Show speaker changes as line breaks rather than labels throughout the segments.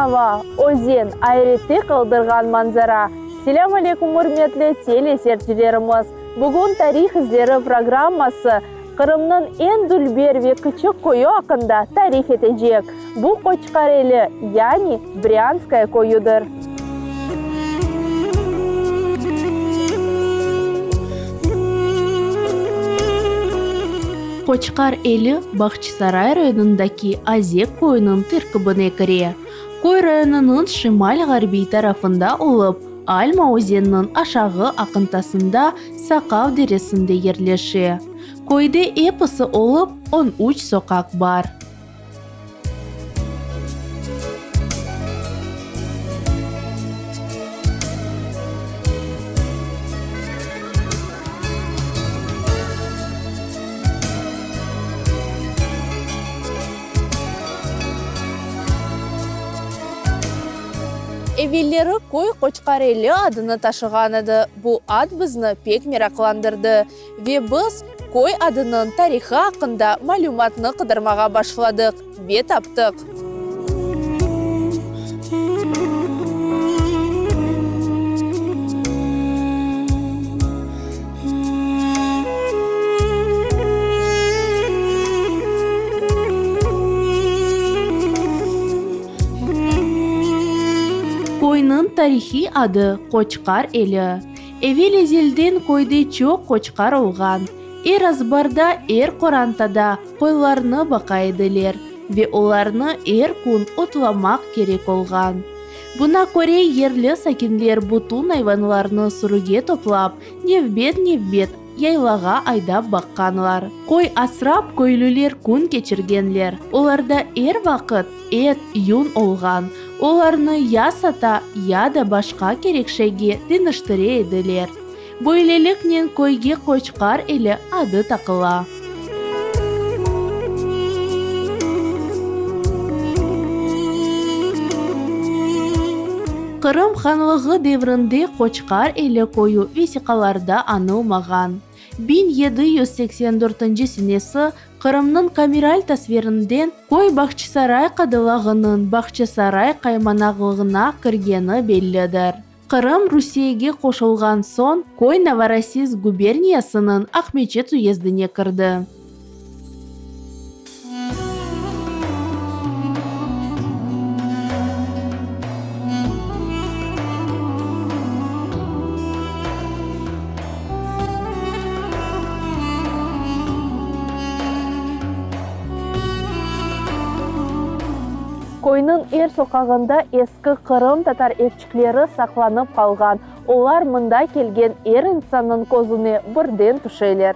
ava, özen, ayrette qaldırğan manzara! Selâm aleyküm, ürmetli teleseyircilerimiz! Bugün Tarih izleri programması Qırımnıñ eñ dülber ve küçük köyü aqqında tarif etecek. Bu Qoçqareli, yani Brânskaya köyüdir.
Qoçqar Eli Bağçasaray rayonındaki Azek köyüniñ terkibine kire. Köy rayonınıñ şimal-ğarbiy tarafında olıp, Alma özeniniñ aşağı aqıntasında Saqav deresinde yerleşe. Köyde episi olıp 13 soqaq bar.
Evelleri köy Qoçqareli adını taşığan edi. Bu ad bizni pek meraqlandırdı ve biz köy adınıñ tarihı aqqında malümatnı qıdırmağa başladıq ve taptıq.
Köyniñ tarihiy adı Qoçqar Eli. Evel-ezelden köyde çoq qoçqar olğan. Er azbarda, er qorantada qoylarnı baqa ediler ve olarnı er kün otlamaq kerek olğan. Buna köre yerli sakinler bütün ayvanlarnı sürüge toplap, nevbet-nevbet yaylağa aydap baqqanlar. Qoy asrap köylüler kün keçirgenler. Olarda er vaqıt et, yün olğan. Olarnı ya sata, ya da başqa kerek şeyge deñiştire ediler. Böyleliknen köyge Qoçqar Eli adı taqıla. Qırım hanlığı devrinde Qoçqar Eli köyü vesiqalarda añılmağan. 1784 senesi Qırımnıñ kameral tasvirinden köy Bağçasaray qadılağınıñ Bağçasaray qaymanağlığına kirgeni bellidir. Qırım Rusiyege qoşulğan soñ, köy Novorossiysk guberniyasınıñ Aqmeçit uyezdine kirdi.
Köyniñ er soqağında eski qırımtatar evçikleri saqlanıp qalğan, olar mında kelgen er insannıñ közüne birden tüşeler.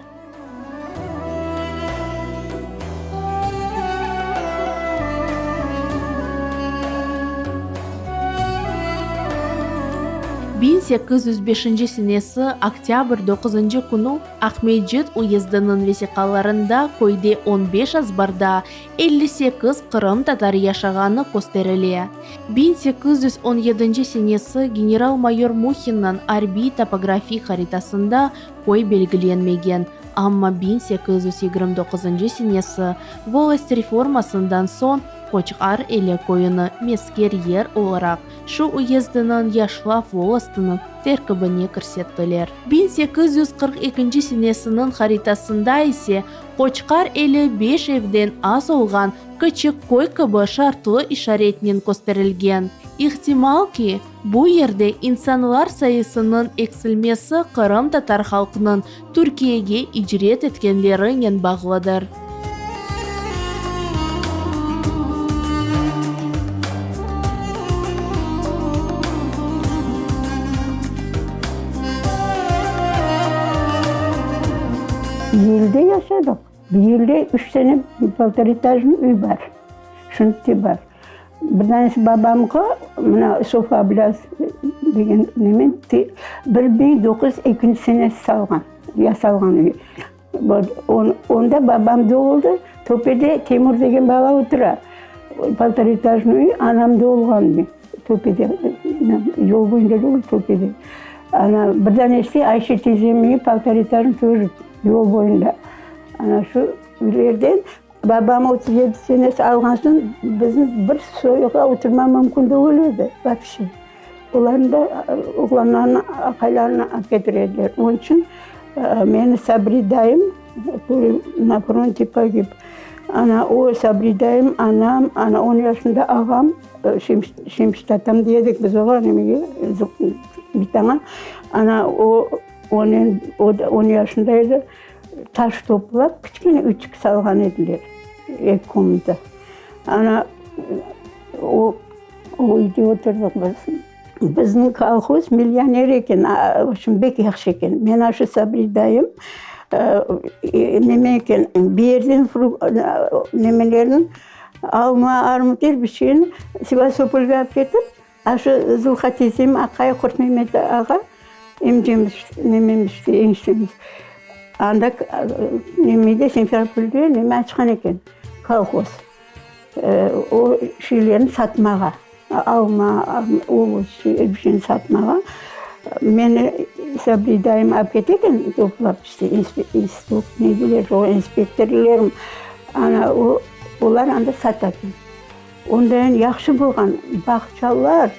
1805 senesi oktâbr doquzıncı künü Aqmescit uyezdiniñ vesiqalarında köyde on beş azbarda 58 qırımtatar yaşağanı kösterile. 1817 senesi general-mayor Muhinniñ arbiy topografik haritasında köy belgilenmegen, amma 1829 senesi volost reformasından soñ Qoçqar Eli köyüni mesker yer olaraq şu uyezdiniñ Yaşlav volostınıñ terkibine kirsettiler. 1842 senesiniñ haritasında ise Qoçqar Eli beş evden az olğan kiçik köy kibi şartlı işaretnen kösterilgen. İhtimal ki, bu yerde insanlar sayısınıñ eksilmesi qırımtatar halqınıñ Türkiyege icret etkenlerinen bağlıdır.
Yelde yaşadıq. Yelde üç tane poltoretajnıy üy bar. Şimdi bar. Bir tanesi babamğa, mına Sofa Ablâz degen nemen, 1902 senesi salğan, yasalğan üy. Onda babam doğuldı, töpede Temur degen bala otura. Poltoretajnıy üy anam doğulğan üy, töpede, yol boyunda degil, töpede. Ana, bir tanesi Ayşe teyzemniñ üyi poltoretajnıy тоже yol boyunda. Ana şu üylerden. Babam 37 senesi alğan soñ bizim bir soyğa oturma mümkün degil edi vapşe. Olarnı da oğlanlarnı aqaylarını alıp ketire ediler. Onıñ içün meni Sabri dayım na fronte pogib. Ana o Sabri dayım, anam, ana on yaşında ağam, Şemşi tatam dey edik biz oğa, nemege, bitaña. Ana o, onen, o da on yaşında edi, taş toplap, kiçkene üyçik salğan ediler, eki komnata. Ana o, o üyde oturdıq biz. Bizim kolhoz millioner eken, v obşem, bek yahşı eken. Men aşı Sabri dayım neme eken, bir yerden nemelerin, alma, armut er bir şeyni Sevastopolge alıp ketip, aşı Zulha teyzem, aqayı Qurtmemet ağa, emcemiz, nememiz, eniştemiz, anda nemede, Simferopolde neme açqan eken, kolhoz. O şeylerni satmağa, alma, ovoşi, er bir şeyni satmağa. Meni Sabri dayım alıp kete eken toplap, işte, instrukt, ne deyler, o inspektorlar, ana, o, olar anda sata eken. Ondan yahşı bolğan bağçalar,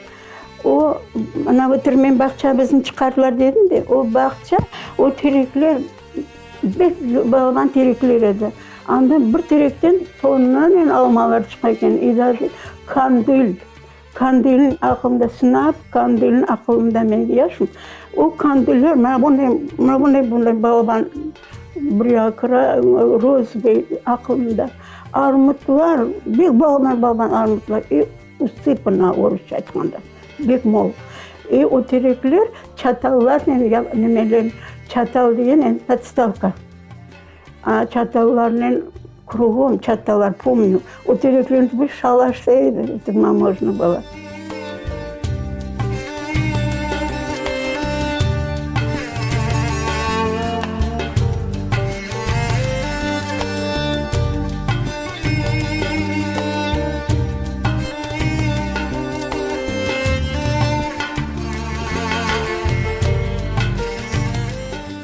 o, mına bu tırmen bağça bizni çıqardılar dedim de, o bağça, o terekler Bek balaban terekler edi. Anda bir terekten tonnanen almalar çıqa eken. İ daje kandil, kandilniñ aqılında sınap, kandilniñ aqılında men yaşım. O kandiller mına bunday, mına bunday, bunday balaban bir yaqra rozovıy aqılında. Armutlar, bek balaban, balaban armutlar. İ usıpano, orusça aytqanda, bek mol. İ o terekler çatallarnen, nimeler, çatal degen endi podstavka. A çatallarnen krugom çatallar, pomnü. O tereklerniñ tübü şalaşta edi, oturma mojno bylo.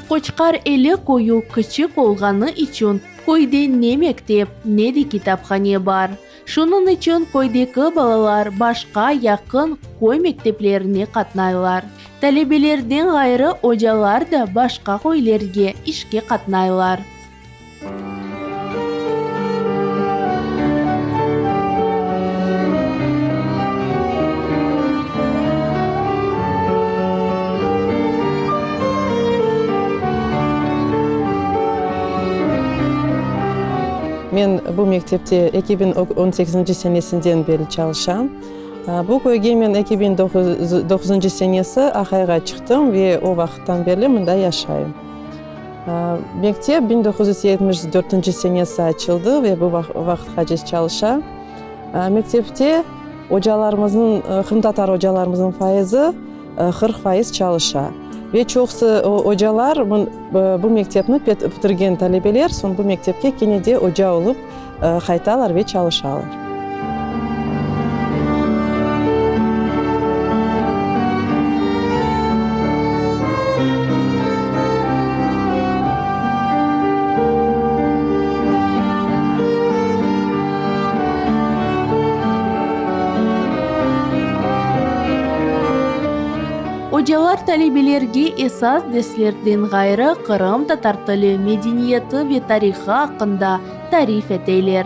Qoçqar Eli köyü kiçik olğanı içün köyde ne mektep, ne de kitaphane bar. Şunıñ içün köydeki balalar başqa yaqın köy mekteplerine qatnaylar. Talebelerden ğayrı ocalar da başqa köylerge işke qatnaylar.
Men bu mektepte 2018 senesinden beri çalışam. Bu köyge men 2009 senesi aqayğa çıqtım ve o vaqıttan berli mında yaşayım. Mektep 1974 senesi açıldı ve bu vaqıtqace çalışa. Mektepte ocalarımıznıñ, qırımtatar ocalarımıznıñ fayızı 40% çalışa. Ve çoqusı ocalar bu mektepni bitirgen talebeler soñ bu mektepke kene de oca olıp qaytalar ve çalışalar.
Ocalar talebelerge esas derslerden ğayrı qırımtatar tili, medeniyeti ve tarihı aqqında tarif eteler.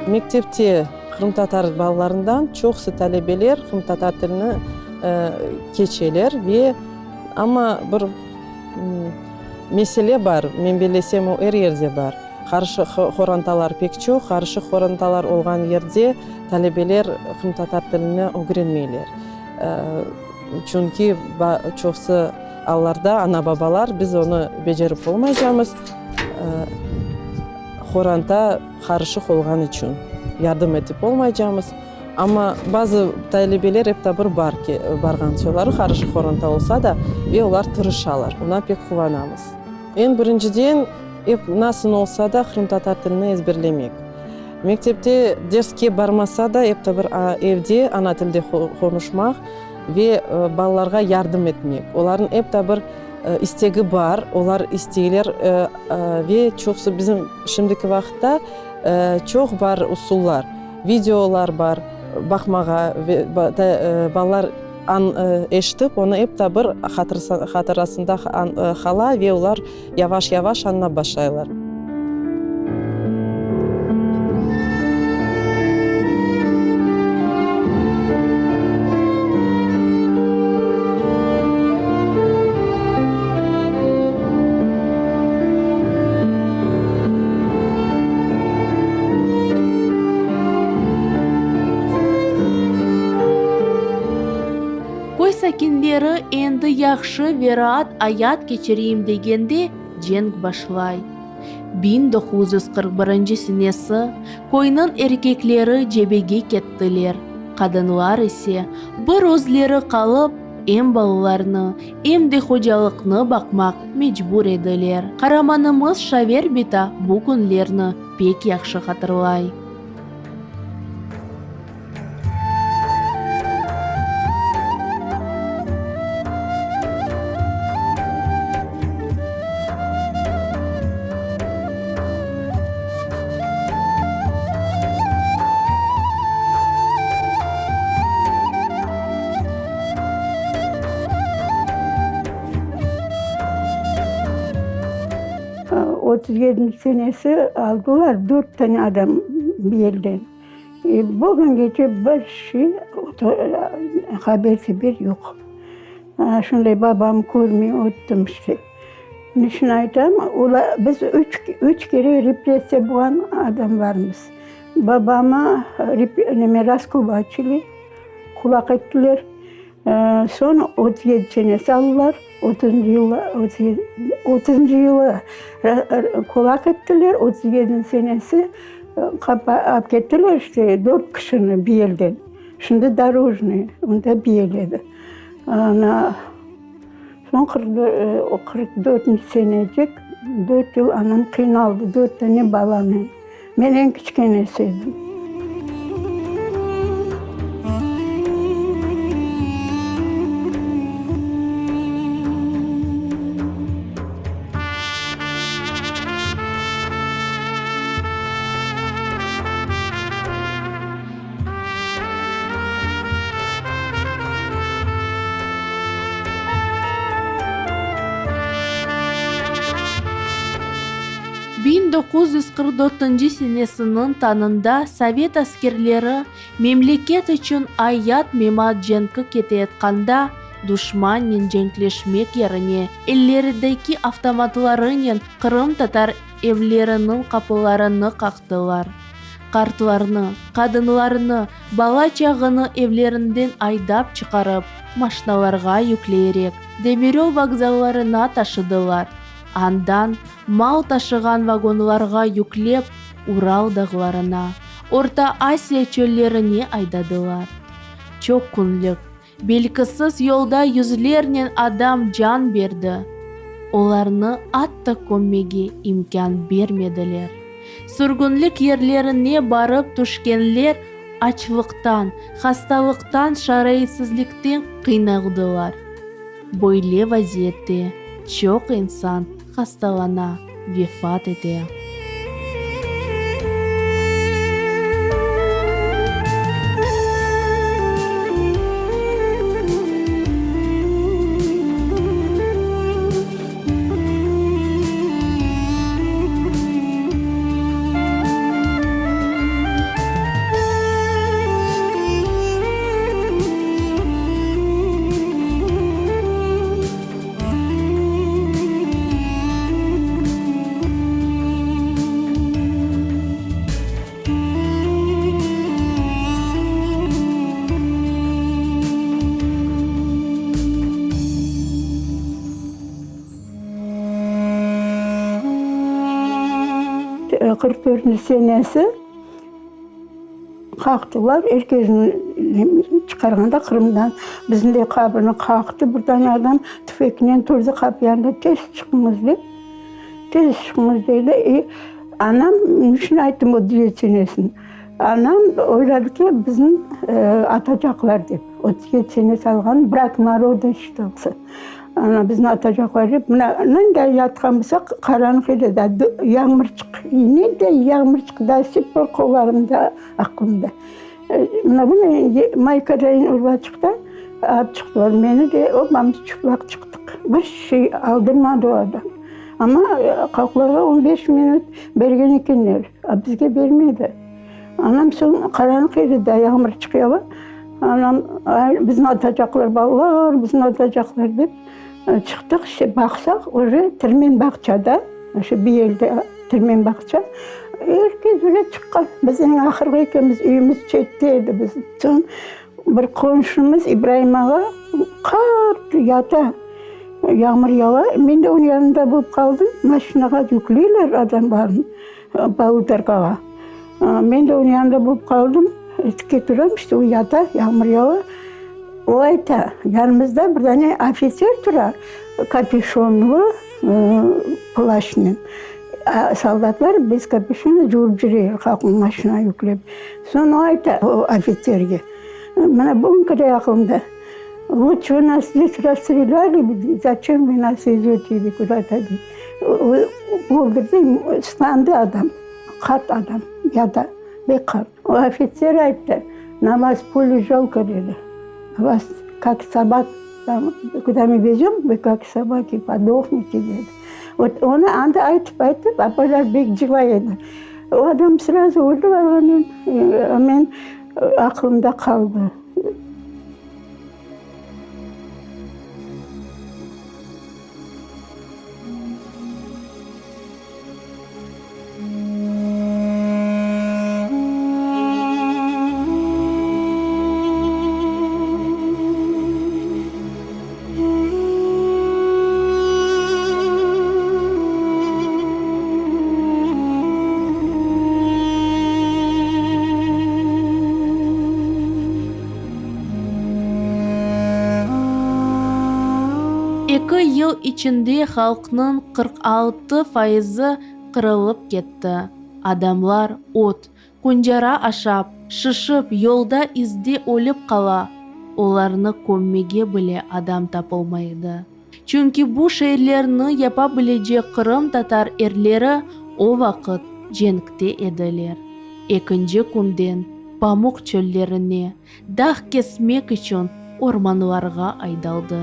Mektepte qırımtatar balalarından çoqusı talebeler qırımtatar tilini keçeler ve Amma bir mesele bar, men bellesem, o er yerde bar. Qarışıq qorantalar pek çoq, qarışıq qorantalar olğan yerde talebeler qırımtatar tilini ögrenmeyler. Çünki çoqusı allarda ana-babalar biz onı becerip olmaycamız, qoranta qarışıq olğan içün yardım etip olmaycamız. Amma bazı talebeler ep ta bir bar ki, barğan soyları qarışıq qoranta olsa da, ve olar tırışalar. Oña pek quvanamız. Eñ birinciden, ep nasıl olsa da qırımtatar tilini ezberlemek. Mektepte derske barmasa da, ep de bir evde ana tilde qonuşmaq ve balalarğa yardım etmek. Olarnıñ ep de bir istegi bar, olar isteyler ve çoqusı bizim şimdiki vaqıtta çoq bar usullar, videolar bar baqmağa ve balalar eşitip, onı ep de bir hatırasında qala ve olar yavaş-yavaş añlap başlaylar.
Köy sakinleri endi yahşı ve raat ayat keçireyim degende, cenk başlay. 1941 senesi köyniñ erkekleri cebege kettiler, qadınlar ise bir özleri qalıp, em balalarnı, em de hocalıqnı baqmaq mecbur ediler. Qaramanımız Şaver bita bu künlerni pek yahşı hatırlay.
37 senesi aldılar dört tane adam bir yerden. Bugüngece bir şey, haber-teber yoq. Şunday babam körmey öttim işte. Niçün aytam, olar, biz üç, üç kere repressiya bolğan adamlarmız. Babamı neme raskubachili, kulak ettiler. Soñ 37 senesi aldılar, otuzıncı yılı, otuzıncı yılı kulak ettiler, 37 senesi alıp kettiler işte dört kişini bir yerden. Şimdi Dorojnıy, onda bir yer edi. Ana, soñ 44 senecik, dört yıl anam qıynaldı, dört tane balanen. Men eñ kiçkenesi edim.
1944 senesiniñ tañında sovet askerleri memleket içün ayat-memat cenki keteyatqanda, duşmannen cenkleşmek yerine ellerideki avtomatlarınen qırımtatar evleriniñ qapılarını qaqtılar. Qartlarnı, qadınlarnı, bala-çağını evlerinden aydap çıqarıp, maşnalarğa yükleyerek, demiryol vokzallarına taşıdılar. Andan mal taşığan vagonlarğa yüklep, Ural dağlarına, Orta Asiya çöllerine aydadılar. Çoq künlük, belgisiz yolda yüzlernen adam can berdi. Olarnı atta kömmege imkân bermediler. Sürgünlik yerlerine barıp tüşkenler açlıqtan, hastalıqtan, şaraitsizlikten qıynaldılar. Böyle vaziyette çoq insan hastalana, vefat ete.
44 senesi qaqtılar, er kesni çıqarğanda Qırımdan bizni de qapını qaqtı, bir tane adam tüfeknen turdı qapı yanında, tez çıqıñız dep. Tez çıqıñız dedi. E, anam, niçün ayttım 37 senesini? Anam oyladı ki, bizni atacaqlar dep. 37 sene salğan vrak naroda şçitalsa. Ana, bizni atacaqlar dep, mına, nında yatqan bolsaq, qaranlıq edi da, yağmurçıq, ne de yağmurçıq, do sih por qollarımda, aqlımda. Mına bunı maykadayın urbaçıqta alıp çıqtılar meni de, obamız çıplaq çıqtıq. Bir şey aldırmadı o adam. Amma qalqlarğa on beş minut bergen ekenler, a bizge bermedi. Anam soñ qaranlıq edi da, yağmurçıq yava. Anam, bizni atacaqlar, balalar, bizni atacaqlar dep çıqtıq. İşte baqsaq, uje Tirmen bağçada, şu Biyelde Tirmen bağça, er kes uje çıqqan. Biz eñ ahırğı ekenmiz, üyümiz çette edi bizim. Soñ bir qonşumız İbraim ağa qart yata, yağmur yava, men de onıñ yanında bolıp qaldım, maşinağa yükleyler adamlarnı polutorkağa. Men de onıñ yanında bolıp qaldım, tike turam, işte o yata, yağmur yava. O ayta, yanımızda bir dane ofitser tura, kapüşonlı, plaşnen. Soldatlar bez kapüşona cuvurıp cüreler halqnı maşinağa yüklep. Soñ o ayta o ofitserge, mına bugünki de aqılımda, Luçe vı nas zdes rasstrelyali bi, zaçem vı nas vezöte kuda-to dey. Öldürdi, ıslandı adam. Qart adam, ya da bek qart. O ofitser ayttı, Na vas pulü jalko, dedi. Vas kak sobak, tam, kuda mı vezöm, vı kak sobaki podohnete, dedi. Vot onı anda aytıp aytıp, apaylar bek cılay edi. O adam srazu öldi varğanen, men aqlımda qaldı.
Eki yıl içinde halqnıñ 46 fayızı qırılıp ketti. Adamlar ot, küncara aşap, şişip, yolda-izde ölip qala, olarnı kömmege bile adam tapılmay edi. Çünki bu şeylerni yapa bilecek qırımtatar erleri o vaqıt cenkte ediler. Ekinci künden pamuq çöllerine, dağ kesmek içün ormanlarğa aydaldı.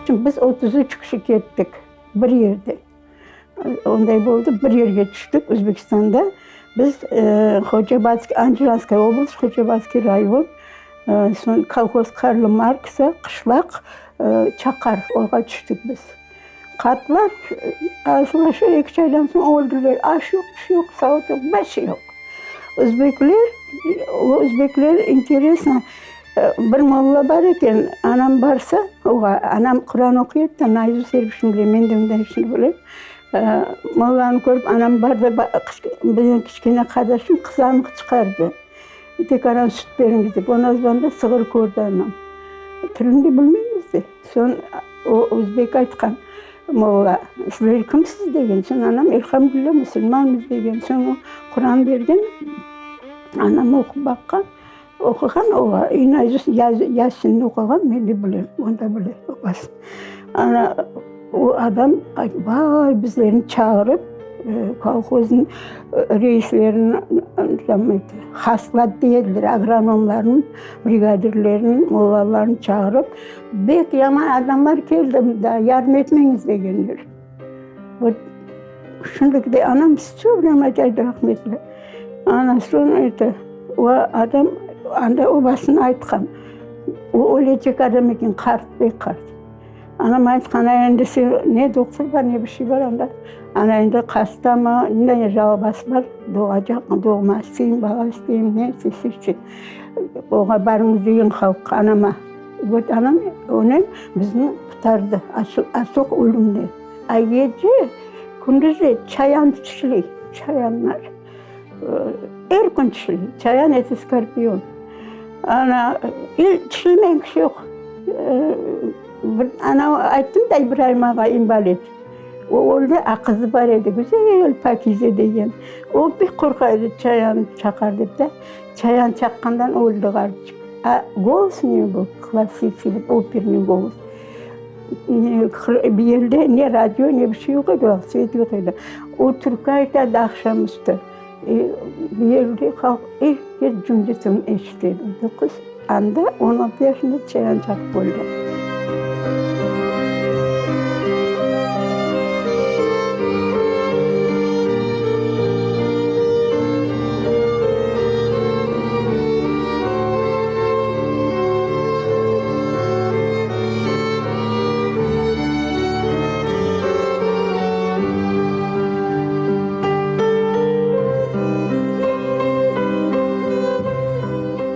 Şimdi biz 33 kişi kettik bir yerde. Onday boldı, bir yerge tüştik Özbekistanda. Biz Hocabatskiy, Andijanskaya oblast, Hocabatskiy rayon, soñ kolhoz Karla Marksa, qışlaq Çaqar, orğa tüştik biz. Qartlar azlaşa eki-üç aydan soñ öldüler. Aş yoq, bir şey yoq, savat yoq, bir şey yoq. Özbekler, özbekler interesno, Bir molla bar eken, anam barsa, oğa, anam Quran oquy edi de, naizust er bir şeyni bile, men de ondan er bilem. Mollanı körip, anam bar da, bizim kiçkene qardaşım qızamıq çıqardı. Tek anam süt beriñiz dep. Ondan azbanda sığır kördi anam. Tilini de bilmeymiz de. Soñ o özbek aytqan, molla, sizler kimsiz degen. Soñ anam, elhamdülilâ, musulmanmız degen. Soñ o Quran bergen, anam oqup baqqan. Oquğan oğa, naizust Yasinni oquğan, men de bilem, o da bile, babası. Ana, o adam, vay, bizlerni çağırıp, kolhoznıñ reislerini, tam eti, haslat dey ediler, agronomlarnı, brigadirlerni, mollalarnı çağırıp, bek yaman adamlar keldi mında, yardım etmeñiz degenler. Vot, şimdiki de anam vse vremâ ayta rahmetli. Ana, soñ eti. O adam anda obasına aytqan, o ölecek adam eken, qart, pek qart. Anam aytqan, a endi sen, ne doqtur bar, ne bir şey bar anda. Ana endi hastamı, ne jalobası bar, doğacaqmı, doğma isteyim, bala isteyim, ne istese istey. Oña barıñız degen halqqa, anama. Vot anam onen bizni qurtardı açlıq ölümden. A gece, kündüz de çayan tişley, çayanlar. Er kün tişley. Çayan eti skorpion. Ana, tişlemegen kişi yoq. Bir, ana ayttım da İbraim ağa invalid. O öldi, a qızı bar edi, güzel Pakize degen. O pek qorqa edi çayan çaqar dep de. Çayan çaqqandan öldi qartçıq. A golos u nego был классический, operный golos. Bir yerde ne radio, ne bir şey yoq edi, svet yoq edi. O türkü aytadı aqşam üstü. Bir yerde halq er kes cümlesini eşite edi. Qız anda 16 yaşında çayan çaqıp öldi.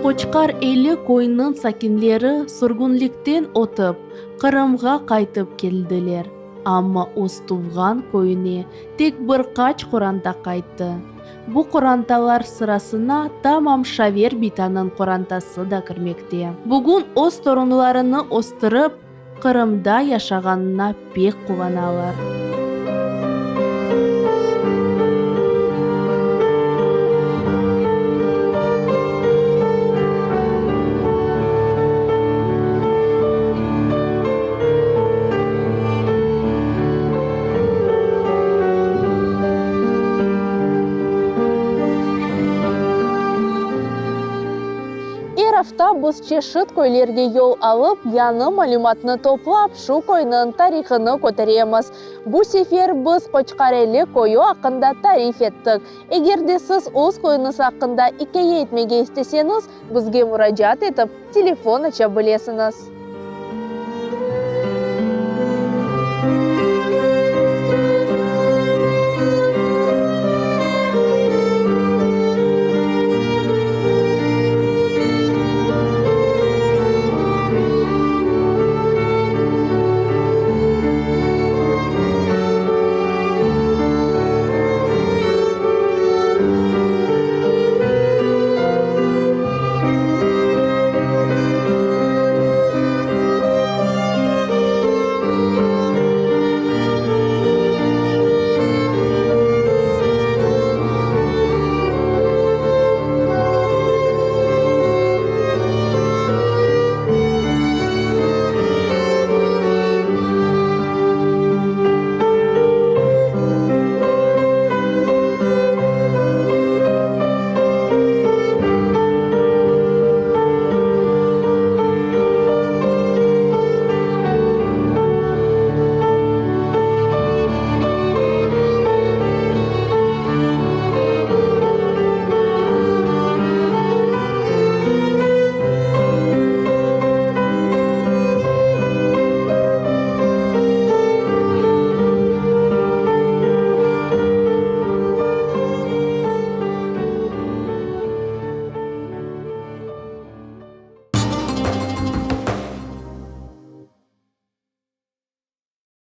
Qoçqar Eli köyüniñ sakinleri sürgünlikten ötip, Qırımğa qaytıp keldiler. Amma öz tuvğan köyüne tek bir qaç qoranta qayttı. Bu qorantalar sırasına tamam Şaver bitanıñ qorantası da kirmekte. Bugün öz torunlarını östürip, Qırımda yaşağanına pek quvanalar.
Er afta biz çeşit köylerge yol alıp, yañı malümatnı toplap, şu köyniñ tarihını köteremiz. Bu sefer biz Qoçqareli köyü aqqında tarif ettik. Eger de siz öz köyüñiz aqqında ikâye etmege isteseñiz, bizge muracaat etip, telefon aça bilesiñiz.